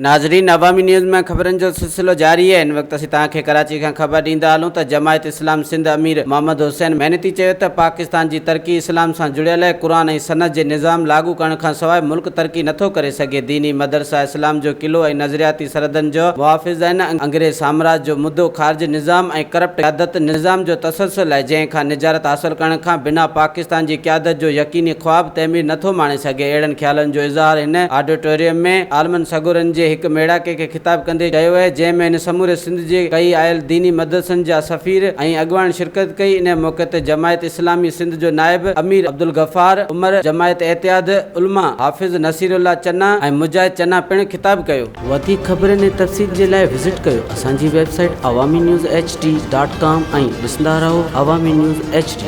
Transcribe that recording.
ناظرين عوامي نيوز ۾ خبرن جو سلسلو جاري آهي هن وقت اسين توهان کي ڪراچي کان خبر ڏيندا هلون ته جماعت اسلام سنڌ امير محمد حسين محنتي چيو ته پاڪستان جي ترقي اسلام سان جڙيل آهي قرآن ۽ سنت جي نظام لاڳو ڪرڻ کانسواء ملڪ ترقي نٿو ڪري سگهي ديني مدرسا اسلام جو قلعو ۽ نظرياتي سرحدن جو محافظ آهن انگريز سامراج جو مدو خارج نظام ۽ ڪرپٽ قيادت نظام جو تسلسل آهي جنهن کان نجارت حاصل ڪرڻ کان بنا پاڪستان جي قيادت جو يقيني خواب تعمير نٿو ماڻي سگهي اهڙن خيالن جو اظهار هن آڊيٽوريم ۾ عالمن سڳورن جي هڪ ميڙاڪي کي خطاب ڪندي چيو اهي جنهن ۾ هن سموري سنڌ جي ڪئي آيل ديني مدرسن جا سفير ۽ اڳواڻن شرڪت ڪئي انهي موقعي تي جماعت اسلامي سنڌ جو نائب امير عبدالغفار عمر جماعت اتحاد علماء حافظ نصير الله چنا ۽ مجاهد چنا پڻ خطاب ڪيو. وڌيڪ خبرن ۽ تفصيل جي لاء وزٽ ڪيو اسان جي website Awami news H D dot com ۽ ڏسندا رهو عوامي نيوز ايڇ ڊي.